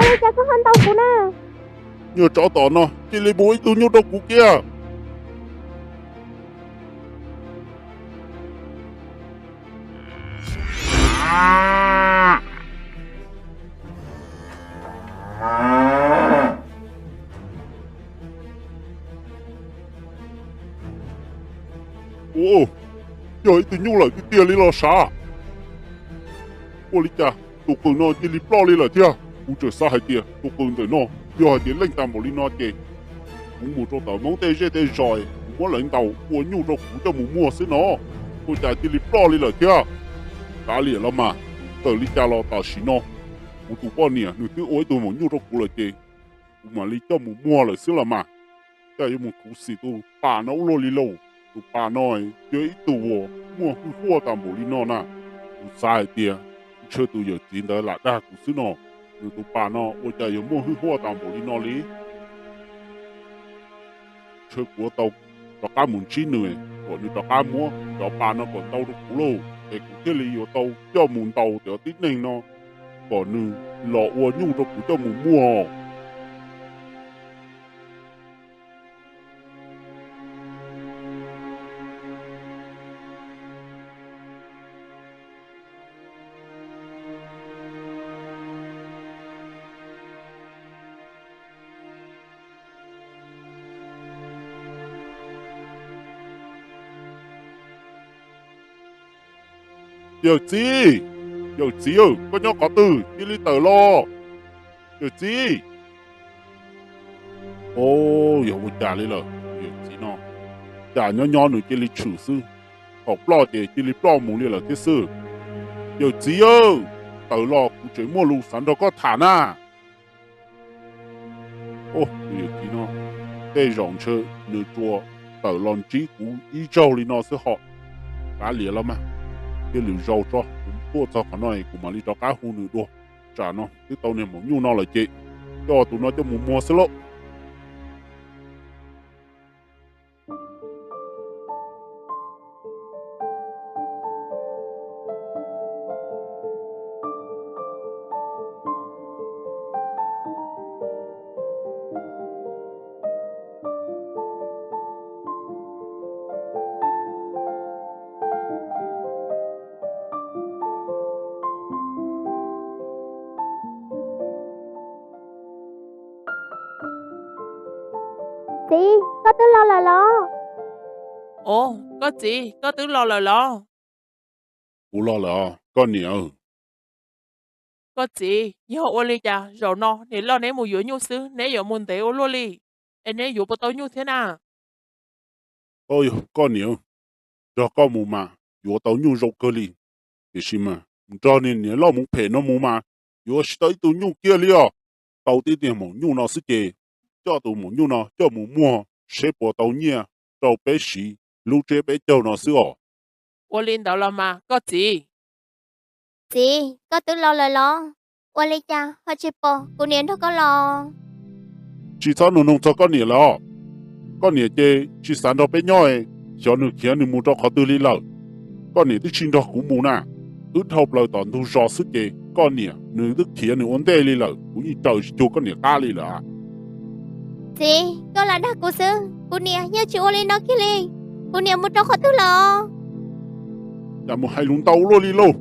Ua cas koj ho ntaus kuv na? Nyuag tsov tom no, cia li mus ib tug nyuj rau kuv kiag. Ua, yog ib tug nyuj lawm tiag tiag li los sav. Ua li cas tus qws no cia li ploj li lawm thiab? Kuv tseem xav hais tias tus qws ntawm no yog hais tias leej tag npaum li no ces kuv mus rau tom Hmoob tej zej tej zos, kuv muab lawv ntaus ua nyuj rau kuv coj mus muag xwb no, ua cas cia li ploj li lawm thiab? Kav liam los mas, txawm li cas los tam sim no kuv tus poj niam nws twb ua ib tug maum nyuj rau kuv lawm ces kuv mam li coj mus muag lawm xwb los mas. Cas yuav mus khuv xim tus pas no ua luaj li lauj. Tus pas no yog ib tug uas muaj hwj huaj tas npaum li no na. Kuv xav hais tias ntshe tus yawm txiv ntawd lam dag kuv xwb no. Nws tus pas no ua cas yuav muaj hwj huaj tas npaum li no li? Ntshe kuv yuav tau rov qab mus ntsib nws, kom nws rov qab muab cov pas no kom ntau rau kuv lauj, es kuv thiaj li yuav tau coj mus ntaus cov tib neeg no, kom nws los ua nyuj rau kuv coj mus muag. Yawm txiv, yawm txiv, koj nyob qhov twg? Cia li tawm los, yawm txiv. Au, yog ua cas li lawm? Yawm txiv no cas nyob nyob nws cia li tshwm xwb, thaum ploj ces cia li ploj mus li lawm thiab xwb. Yawm txiv, tawm los, kuv tseem muaj lus xav nrog koj tham na. Au, yawm txiv no, tej zaum ntshe nws tsuas tawm los ntsib kuv ib zaug li no xwb hos. Kav liam los mas, cia lwm zaus tso, kuv tuaj txog qhov no kuv mam li rov qab hu nws dua. Tsam no twb tau niag maum nyuj no lawm ces coj tus no coj mus muag xwb lauj. Txiv, koj twb los lawm los? Au, koj txiv, koj twb los lawm los? Kuv los lawm os koj niam. Koj txiv, yog ua li cas zaum no niam loj neb mus yuav nyuj xwb neb yuav mus ntev ua luaj li, es neb yuav puas tau nyuj thiab na? Au, yog koj niam, nrog koj mus mas yuav tau nyuj zoo kawg li, tiam sis mas nrog niag niam loj mus phem no mus mas yuav tsis tau ib tug nyuj kiag li os. Tau tib tiag maum nyuj no xwb ces coj tus maum nyuj no coj mus muag seb puas tau nyiaj rau peb siv lub tsiab peb caug no xwb os. Ua li ntawd los mas koj txiv. Txiv, koj twb los lawm los? Ua li cas ho tsis pom kuv niam nrog koj los? Tsis txhob nug noog txog koj niam lawm os. Koj niam ces tsis xav nrog peb nyob, xyov nws khiav nws mus rau qhov twg li lawm. Koj niam twb tsis nrog kuv mus na. Wb dhau plaws tom ntug zos xwb ces koj niam nws twb khiav nws ua ntej li lawm, kuv yeej raws tsis cuag koj niam qab li lawm. Txiv, koj lam dag kuv xwb, kuv niam yeej tsis ua li no kiag li. Kuv niam mus rau qhov twg lawm? Cas mus hais lus ntau luaj li lauj?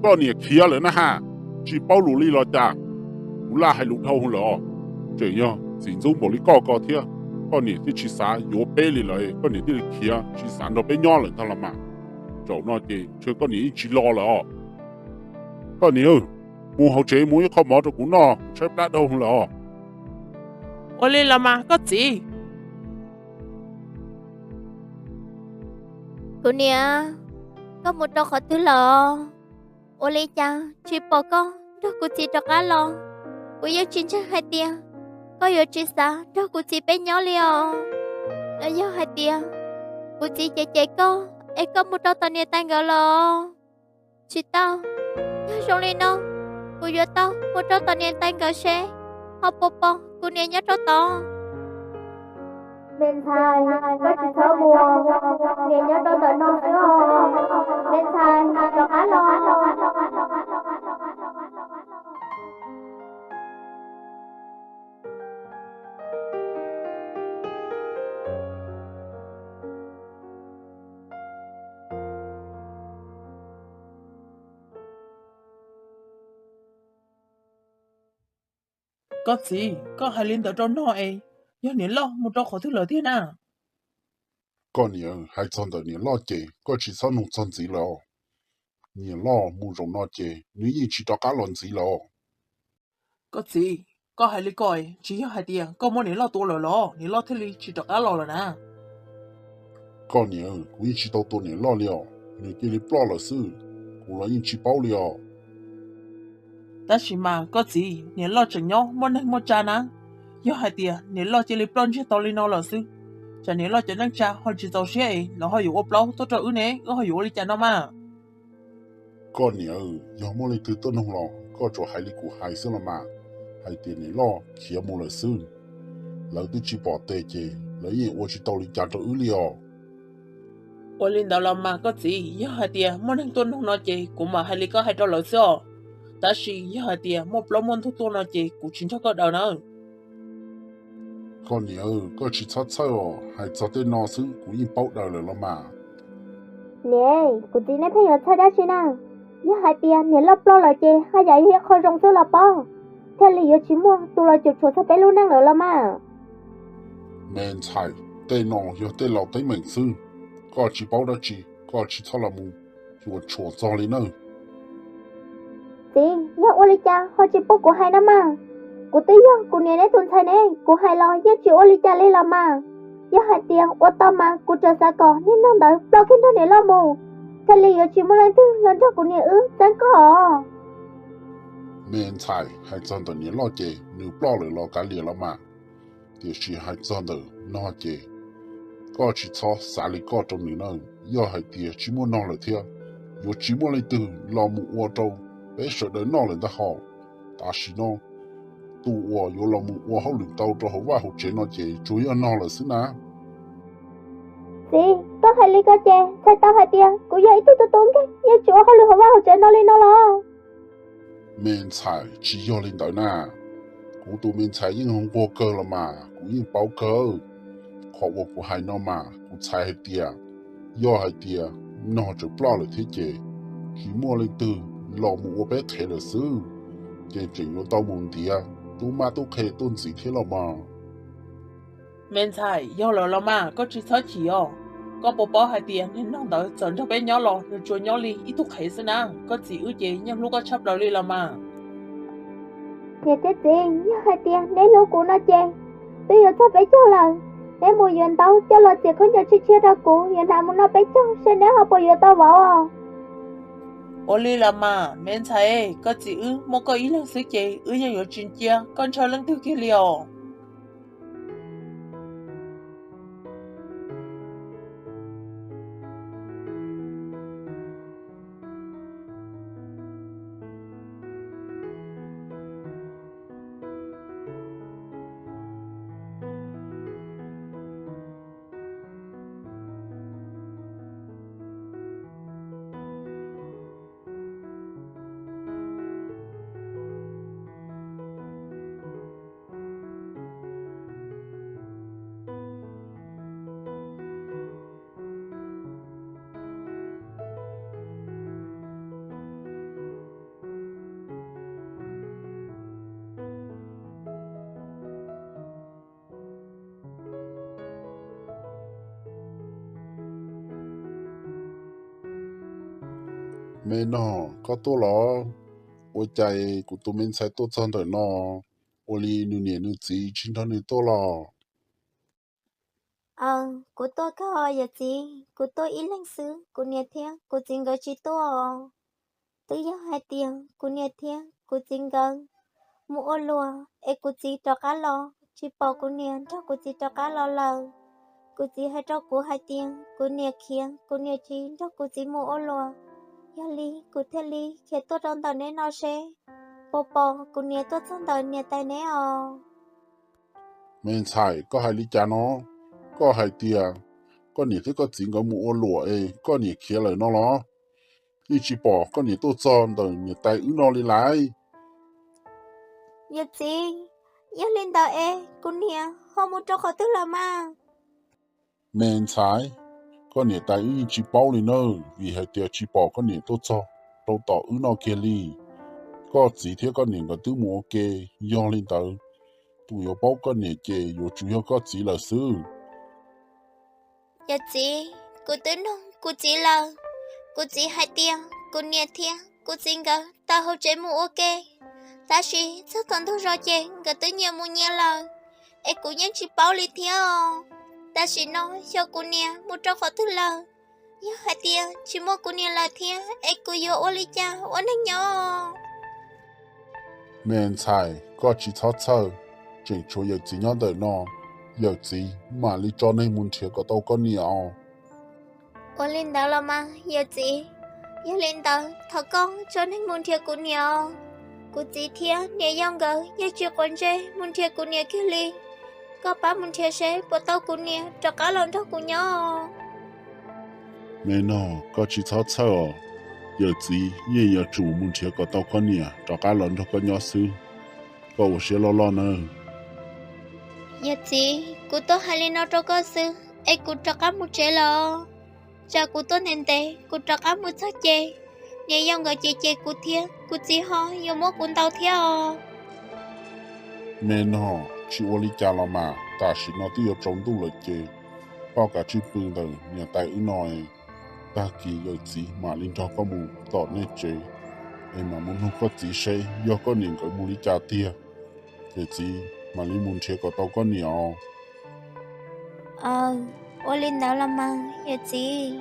Koj niam khiav lawm na has, tsis paub lus li los cas? Kuv laj hais lus dhau lawm os. Tseem yog txiv ntxub npaum li koj ko thiab, koj niam thiaj tsis xav yuav peb li lawm, koj niam thiaj li khiav tsis xav nrog peb nyob lawm ntag los mas. Zaum no ces ntshe koj niam yeej tsis los lawm os. Koj niam, mus hauv tsev mus ib qho mov rau kuv noj, tshaib plab dhau lawm os. Ua li los mas koj txiv. Kuv niam, koj mus rau qhov twg lawm? Ua li cas tsis pom koj nrog kuv txiv rov qab los? Kuv yeej tsis ntseeg hais tias koj yuav tsis xav nrog kuv txiv peb nyob li os. Los yog hais tias kuv txiv cem cem koj es koj mus rau tom niam tais nkawd lawm? Tsis tau, yog zoo li no, kuv yuav tau mus rau tom niam tais nkawd seb ho puas pom kuv niam nyob rau tod. Me ntxhais, koj tsis txhob mus, niam nyob rau ntawm no xwb os. Me ntxhais, rov qab los. Koj txiv, koj hais li ntawd rau no es yog niam loj mus rau qhov twg lawm tiag na? Koj niam, hais txog ntawm niam loj ces koj tsis txhob nug txog ntxiv lawm os. Niam loj mus zaum no ces nws yeej tsis rov qab los ntxiv lawm os. Koj txiv, koj hais li ko, tsis yog hais tias koj muab niam loj tua lawm los niam loj thiaj li tsis rov qab los lawm na? Koj niam, kuv yeej tsis tau tua niam loj li os, nws cia li ploj lawm xwb, kuv los yeej tsis paub li os. Tab sis mas koj txiv, niam loj tseem nyob muaj neeg muaj tsa na. Yog hais tias niam loj cia li ploj ntsiag to li no lawm xwb, tsam niam loj cov neej tsa ho tsis txaus siab es lawv ho yuav ua plaub tuaj rau wb ne, wb ho yuav ua li cas no mas? Koj niam, yog muaj leej twg tuaj nug los koj tsuas hais li kuv hais xwb los mas, hais tias niam loj khiav mus lawm xwb. Lawv twb tsis pom tes ces lawv yeej ua tsis tau li cas rau wb li os. Ua li ntawd los mas koj txiv, yog hais tias muaj neeg tuaj nug no ces kuv mam hais li koj hais rau lawv xwb os. Tab sis yog hais tias muaj plaub muaj ntug tuaj no ces kuv tsis nrog koj daws nawb. Koj niam, koj tsis txhob txhawj os, hais txog tej no xwb kuv yeej paub daws lawm los mas. Niam, kuv txiv nej pheej yuav txhawj dab tsi na? Yog hais tias niam loj ploj lawm ces haj yam yog ib qho zoo xwb los pob, thiaj li yuav tsis muaj tus los cuam tshuam txog peb lub neej lawm los mas. Me ntxhais, tej no yog tej laus teeb meem xwb, koj tsis paub dab tsi, koj tsis txhob los mus cuam tshuam txog li nawb. Txiv, yog ua li cas ho tsis pub kuv hais no mas? Kuv twb yog kuv niam neb tus ntxhais ne, kuv hais los yeej tsis ua li cas li los mas. Yog hais tias ua tau mas kuv tseem xav kom niag noog ntawd ploj kiag nrog niam loj mus, thiaj li yuav tsis muaj leej twg los nrog kuv niam wb txeeb koj os. Me ntxhais, hais txog ntawm niam loj ces nws ploj lawm los kav liam los mas. Tiam sis hais txog ntawm no ces koj tsis txhob xav li koj rau nws na. Yog hais tias tsis muaj nog lawm thiab, yuav tsis muaj leej twg los mus ua rau peb sawv daws noj lawm ntag hos. Tam sim no tus uas yuav los mus ua hauj lwm tau rau hauv vaj hauv tsev no ces tsuas yog nog lawm xwb na. Txiv, koj hais li ko ces txhais tau hais tias kuv yog ib tug tub tub nkeeg yeej tsis ua hauj lwm hauv vaj hauv tsev no li no los? Me ntxhais, tsis yog li ntawd na. Kuv tus me ntxhais yeej nquag kawg los mas kuv yeej paub kawg. Qhov uas kuv hais no mas kuv txhais hais tias, yog hais tias nog tseem ploj lawm thiab ces tsis muaj leej twg los mus ua peb qhev lawm xwb, ces tseem yuav tau mus ntiav tub mab tub qhe tuaj ntxiv thiab los mas. Me ntxhais, yog lawm los mas koj tsis txhob chim os. Koj puas paub hais tias niag noog ntawd txawm nrog peb nyob los nws tsuas nyob li ib tug qhev xwb na. Koj txiv wb ces yeej hlub koj tshaj plaws li los mas. Niam thiab txiv, yog hais tias neb hlub kuv no ces twb yuav txog peb caug lawm. Neb mus yuav ntaub coj los txiav khaub ncaws tshiab tshiab rau kuv yuav hnav mus noj peb caug seb neb ho puas yuav tau vauv os. Ua li los mas me ntxhais, koj txiv wb muaj koj ib leeg xwb ces wb yeej yuav tsis ntsia koj ntshaw leej twg kiag li os. Me noog, koj tuaj los? Ua cas kuv tus me ntxhais tuaj txog ntawm no, ua li nws niam nws txiv tsis nrog nws tuaj los? Aws, kuv tuaj kawg yawm txiv, kuv tuaj ib leeg xwb, kuv niam thiab kuv txiv nkawd tsis tuaj. Twb yog hais tias kuv niam thiab kuv txiv nkawd mus ua luam es kuv txiv rov qab los, tsis pom kuv niam nrog kuv txiv rov qab los lawm. Kuv txiv hais rau kuv hais tias kuv niam khiav, kuv niam tsis nrog kuv txiv mus ua luam. Yog li kuv thiaj li khiav tuaj rau ntawm neb no seb puas pom kuv niam tuaj txog ntawm niam tais neb os. Me ntxhais, koj hais li cas no? Koj hais tias koj niam thiab koj txiv nkawd mus ua luam es koj niam khiav lawm no los? Yeej tsis pom koj niam tuaj txog ntawm niam tais wb no li lais. Yawm txiv, yog li ntawd es kuv niam ho mus rau qhov twg lawm mas? Me ntxhais, koj niam tais wb yeej tsis paub li nawb, vim hais tias tsis pom koj niam tuaj txog rau tom wb no kiag li. Koj txiv thiab koj niam nkawd twb mus ua ke, yog li ntawd kuv yuav paub koj niam ces yuav tsum yog koj txiv lawm xwb. Yawm txiv, kuv twb nug kuv txiv lawm, kuv txiv hais tias kuv niam thiab kuv txiv nkawd tau hauv tsev mus ua ke, tab sis txog thaum ntug zos ces nkawd twb nyias mus nyias lawm, es kuv yeej tsis paub li thiab. Tam sim no xyov kuv niam mus rau qhov twg lawm. Yog hais tias tsis muaj kuv niam lawm thiab es kuv yuav ua li cas ua neej nyob? Me ntxhais, koj tsis txhob txhawj, tseem tshuav yawm txiv nyob ntawm no, yawm txiv mam li tso neeg mus nrhiav kom tau koj niam os. Ua li ntawd los mas yawm txiv, yog li ntawd thov koj tso neeg mus nrhiav kuv niam os. Kuv txiv thiab niam yau nkawd yeej tsis quav ntsej mus nrhiav kuv niam kiag li. Koj pab mus nrhiav seb puas tau kuv niam rov qab los nrog kuv nyob. Me nog, koj tsis txhob txhawj os, yawm txiv yeej yuav tsum mus nrhiav kom tau koj niam rov qab los nrog koj nyob xwb. Koj ua siab loj loj nawb. Yawm txiv, kuv tuaj hais li no rau koj xwb es kuv rov qab mus tsev lawm. Tsam kuv tuaj ntev ntev kuv rov qab mus txog ces niam yau nkawd cem cem kuv thiab kuv txiv ho yuav muab kuv ntaus thiab os. Me nog, tsis ua li cas los mas, tam sim no twb yuav tsaus ntuj lawm ces koj kav tsij pw ntawm niam tais wb no, tag kis yawm txiv mam li nrog koj mus tom nej tsev, es mam mus nug koj txiv seb yog koj niam nkawd mus li cas tiag, yawm txiv mam li mus nrhiav kom tau koj niam os. Ua li ntawd los mas yawm txiv.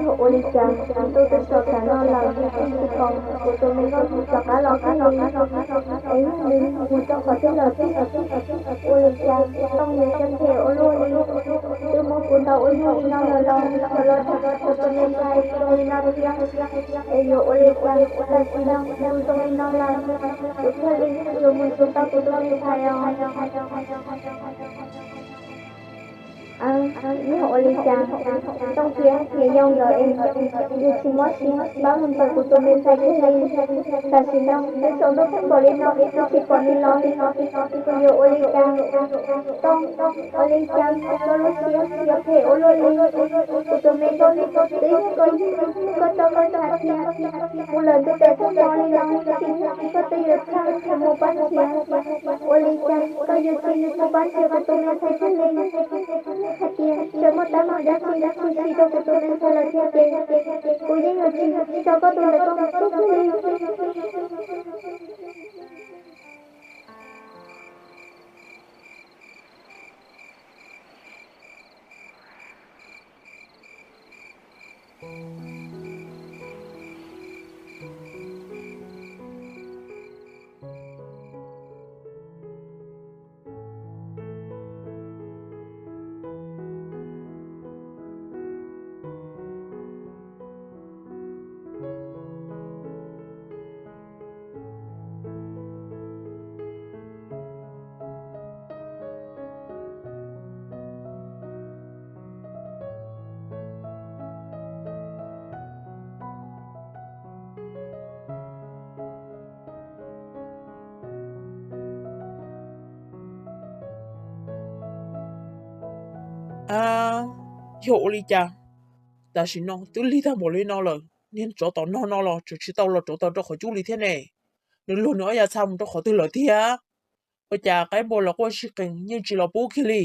Yog ua li cas kuv tuaj twb txog tav no lawm yeej tsis pom kuv tus me nkauj rov qab los kiag li, es yog nws mus rau qhov twg lawm thiab? Ua li cas Tooj yuav siab phem ua luaj li, twb muab kuv ntaus ua nyuj li no lawm los tseem los tham kuv tus me ntxhais zoo li no thiab. Es yuav ua li cas tam sim no nws zoo li no lawm, kuv thiaj li yuav mus txog tau kuv tus me ntxhais os. Yog ua li cas Tooj thiab niam yau nkawd es yuav tsis mob siab pab mus ntaus kuv tus me ntxhais kiag li? Tam sim no twb tsaus ntuj tag npaum li no twb tsis pom nws los li, kuv yuav ua li cas? Tooj, ua li cas koj lub siab yuav phem ua luaj li? Kuv tus me nkauj twb yog koj yug, koj tau koj tham tias mus lawm ntuj pem toj hmo li no tsis muaj koj twb yuav txhawj mus pab nrhiav. Ua li cas koj yuav tsis mus pab nrhiav kuv tus me ntxhais kiag li? Hais tias tseem muaj teeb meem dab tsi tshwm sim rau kuv tus me ntxhais lawm thiab ces kuv yeej yuav tsis tso koj tus ntawm koj mus kiag li. Yog ua li cas tam sim no twb lig tag npaum li no lawm, niag tsov tom no no los tseem tsis tau los rauv taws rau qhov cub li thiab ne? Nws luag nws ob yav txha mus rau qhov twg lawm thiab? Ua cas qaib npua los quaj sib qees yeej tsis los pub kiag li?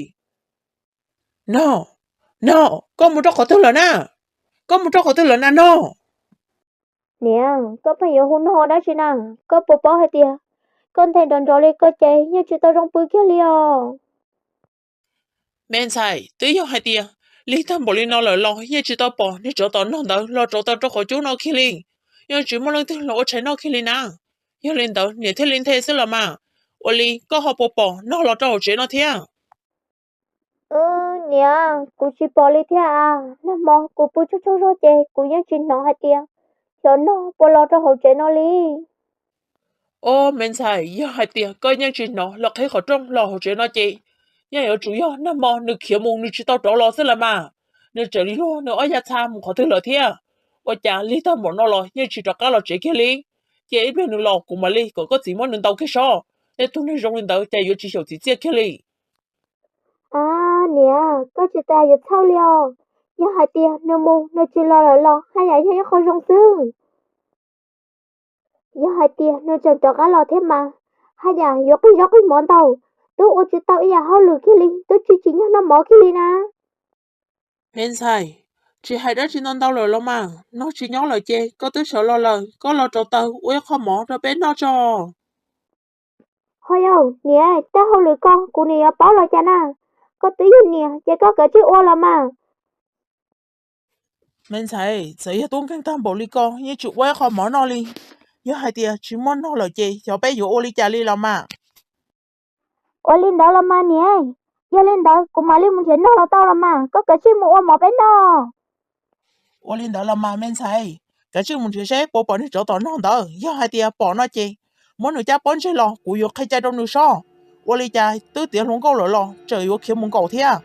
Nog, Nog, koj mus rau qhov twg lawm na? Koj mus rau qhov twg lawm na Nog? Niam, koj pheej yuav hu Nog dab tsi na? Koj puas paub hais tias koj nthe nrov nrov li koj ces yeej tsis tau zoo pw kiag li os. Me ntxhais, twb yog hais tias Lig tag npaum li no lawm los yeej tsis tau pom niag tsov tom nog ntawd los rauv taws rau qhov cub no kiag li. Yeej tsis muaj leej twg los ua tshais noj kiag li na. Yog li ntawd niam thiaj li nthe xwb los mas. Ua li koj ho puas pom nog los rau hauv tsev no thiab? Niam, kuv tsis pom li thiab a. Nag hmo kuv pw tsaug tsaug zog ces kuv yeej tsis hnov hais tias xyov nog puas los rau hauv tsev no li. Ob, me ntxhais, yog hais tias koj yeej tsis hnov los qhib qhov rooj los hauv tsev no ces yeej yuav tsum yog nag hmo nws khiav mus nws tsis tau rov los xwb los mas. Nws txawm li luag nws ob yav txha mus qhov twg lawm thiab? Ua cas lig tag npaum no los yeej tsis rov qab los tsev kiag li? Cia ib pliag nws los kuv mam li kom koj txiv muab nws ntaus kiag soj. Tej tug neeg zoo li ntawd cas yuav tsis xyaum txim txiaj kiag li. A, niam, koj tsis tas yuav txhawj li os. Yog hais tias nws mus nws tsis los lawm los haj yam yog ib qho zoo xwb. Yog hais tias nws tseem rov qab los thiab mas haj yam yuav qig zaub qig mov ntau, twb ua tsis tau ib yam hauj lwm kiag li, twb tsis tsim nyog noj mov kiag li na. Me ntxhais, tsis hais dab tsi ntau ntau lawm los mas, nog tsis nyob lawm ces koj twb sawv los lawm, koj los rauv taws ua ib qho mov rau peb noj tso. Ho yog niam, tej hauj lwm ko kuv niam yuav paub los cas na? Koj twb yog niam ces koj kav tsij ua los mas. Me ntxhais, txawm yog tub nkeeg tag npaum li ko yeej tsis ua ib qho mov noj li. Yog hais tias tsis muaj nog lawm ces xyov peb yuav ua li cas li los mas. Ua li ntawd los mas niam, yog li ntawd kuv mam li mus nrhiav nog los tau los mas, koj kav tsij mus ua mov peb noj. Ua li ntawd los mas me ntxhais, kav tsij mus nrhiav seb puas pom niag tsov tom nog ntawd, yog hais tias pom no ces muab nws cab pob ntseg los kuv yuav qhia cai rau nws soj. Ua li cas twb tiav hluas nkauj lawm los tseem yuav khiav mus nkaum thiab.